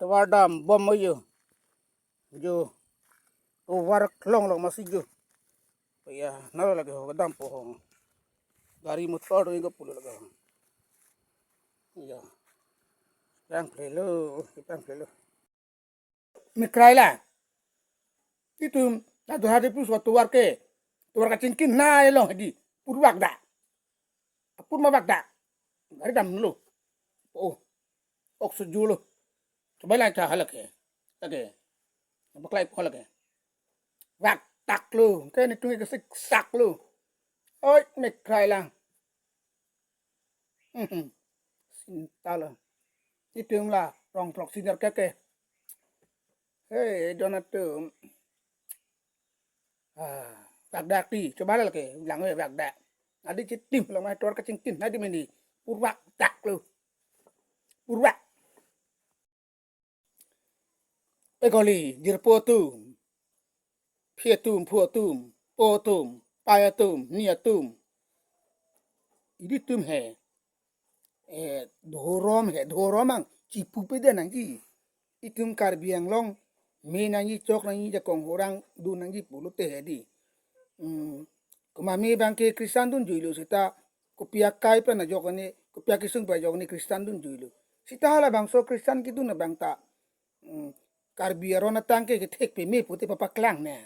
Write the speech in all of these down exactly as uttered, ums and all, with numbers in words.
tovar dambom jo. Jo. Tovar klong long masi jo. Ya, naro lake ho dampo ho. Gari motor do ingo pulo lake ho. Ya. Pangphlelo, pangphlelo. Mikrai la. Itum, na dohar di plus wa tovar ke. Tovar kachingki na elong hedi. Purvak da. Apur ma vak da. Gari damlo. Oh. Ok sejulo. Coba la cha halake. Lake. Baklai ko lake. Vak taklo. Ke netum ke siksak lo. Oi, mikrai la. Sinta lo. Itum la rong throk senior keke. Hei, don atum. Ah, vak dak ti, coba lake, lang ve vak dak. Adi chitim lang mai tovar kachingki, adi meni. Purvak taklo. Purvak. Pekoli, jirpo atum. Phi atum, phu atum, po atum, pai atum, ni atum. Ilitum he. Eh, dhorom he, dhorom ang chipupe de nangji. Itum Karbi Anglong me nangji, chok nangji, jakong horang do nangji pulote hedi. Hmm. Komat me abangke Christian dunjuilo seta, kopi akai pen ajok ani, kopi akesung pen ajok ani Christian dunjuilo. Seta halabangso Christian kedun abang ta. Hmm. Karbi aron atang ke kethek peme pute papaklang ne.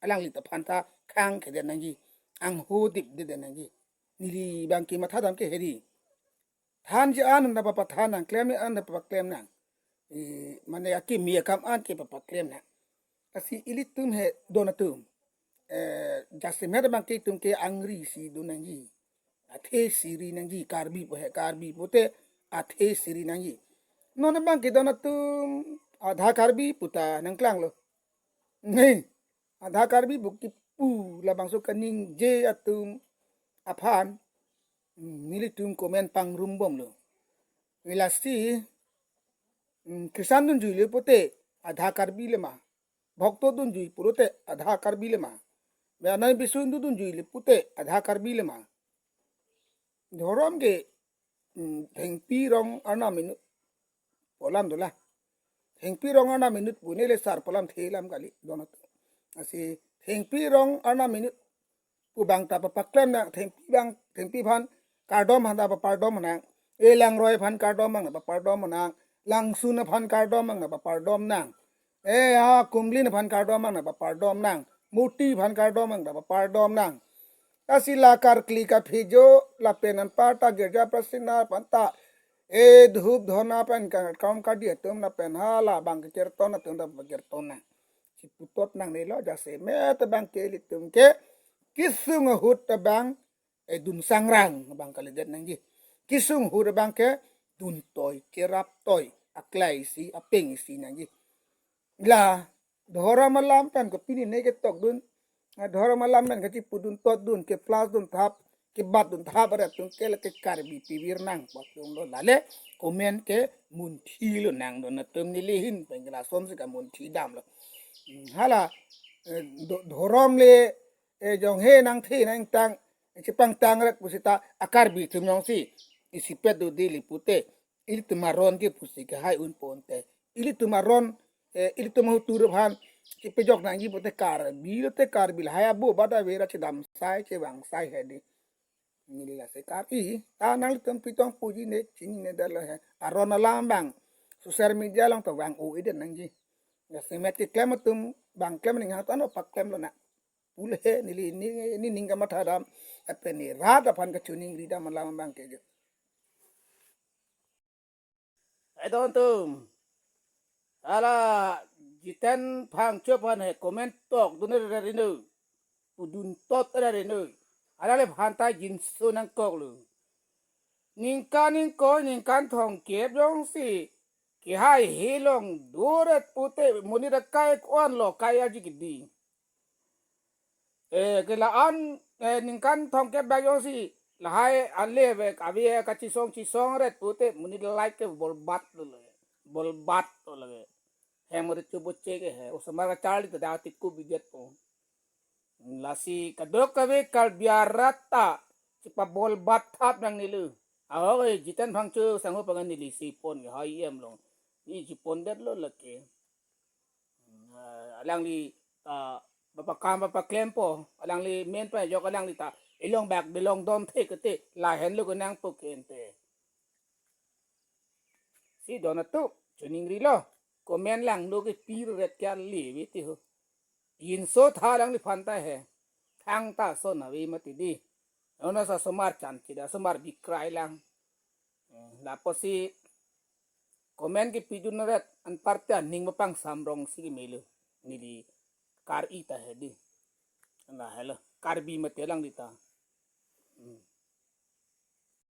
Alangli ta aphan ta khang kede nangji. Angho dipde nangji. Neli abangke mathadam ke hedi. Thanji an na papathan nang, klemji an na papaklem nang. Eh, mane akimi akam an ke papaklem nang. Lasi ilitum he don atum. Eh, jasemet abangke itum ke angri si do nangji. Athe si ri nangji, Karbi po he, Karbi pute athe si ri nangji. Non abangke don atum Adha Karbi puta nangklanglo. Nei, Adha Karbi pu kipu labangso kaningje atum aphan, mm, nelitum comment pangrumbomlo. Lasi, mm, Christian dunjuilo pute Adha Karbi le ma. Bhokto dunjui pulote Adha Karbi le ma. Be anai bisu Hindu dunjuilo pute Adha Karbi le ma. Dhorom ke, mm, thengpi rong arnam inut pu alam dola. Thengpi rong arnam inut pu neli sar pu alam the alam kali don atum. Lasi thengpi rong arnam inut pu abang ta papaklem nang, thengpi abang, thengpi aphan kardom aphan ta papardom nang. E Langroi aphan kardom nang, papardom nang. Langsun aphan kardom nang, papardom nang. E a Kumlin aphan kardom nang, papardom nang. Moti aphan kardom nang, papardom nang. Lasi la karkli kaphejo lapen anparta girja prasina aphan ta, e dhup dhona pen ka kam kadi atum lapen halabang kekirton atum ta pakirton nang. Chiputot nangnelo, jasemet abangke ilitum ke kesung ahut abang, e dun sangrang abang kalidet nangji. Kesung ahut abangke duntoi, cheraptoi, aklai isi, apeng isi nangji. La dhorom alam pen kopine ne ketok dun. Ah, dhorom alam pen kachipu duntot dun, ke plus dun thap, kebat dun thap arat atum ke lake Karbi pivir nang pu atumlo, lale comment ke munthilo nang don atum, neli ahin pen ke lasonsi kamunthi damlo. Hmm, hala, eh, dho-, dhorom le, eh, jong he nangthe nangtang, chepangtang rat pusita a Karbi atum jongsi isipet do dili pute. Ilitum aron ke pusi kehai unpo ante. Ilitum aron, eh, ilitum ahutur aphan kepejok nangji pute Karbi lote Karbi lahai abo bada vera chedam sai chevang sai hedi. Neli lasi Karbi ta nanglitum pitong puji ne chinine detlo he. Aron alam abang social media along ta vang-o-edet nangji. Jasemet keklem atum abang klem ning hang ta no paklemlo na. Pule he neli ni, ni ning kamatha dam. Apen ni rat aphan kachiningri dam alam abangke jo. Hai don atum. Hala Jiten Phangcho aphan he comment tok dun re rino. Pudun tot re rino. Hala le aphan ta jinso nangkoklo. Ningkan ingkoi, ningkan thomkep jongsi kehai helong doret pute monit akai ko-anlo kai aji kedi. Eh, ke la-an, eh, ningkan thomkep bak jongsi lahai ale ve kave kachisong chisong ret pute monit like ke bolbat lo le. Bolbat lo le. Hem ret chubo che ke he. Osomar kacharli ta da tiku bidet po. Lasi kadokave Karbi arat ta chepabolbat thap nangnelo. Aho ke Jiten Phangcho sangho pangan neli si pon ke hai em long. Ni chepondetlo lake. Hmm, ah, alangli ta bapakam bapaklempo, alangli men pa jok alangli ta ilong bak dilong don the kete lahenlo kenangpo ke ente. Si don atum, chuning rilo, comment langno ke pir ret kya levi ti ho. Inso tha alangliphan ta he. Thangta so nave mati di. Ono sa osomar chan chida, osomar bikrai lang. Eh, lapusi comment kepidun ret anparta ning mapang samrong si kemelo. Neli Kar-i ta he di. Lahelo. Karbi mati alangli ta. Hmm.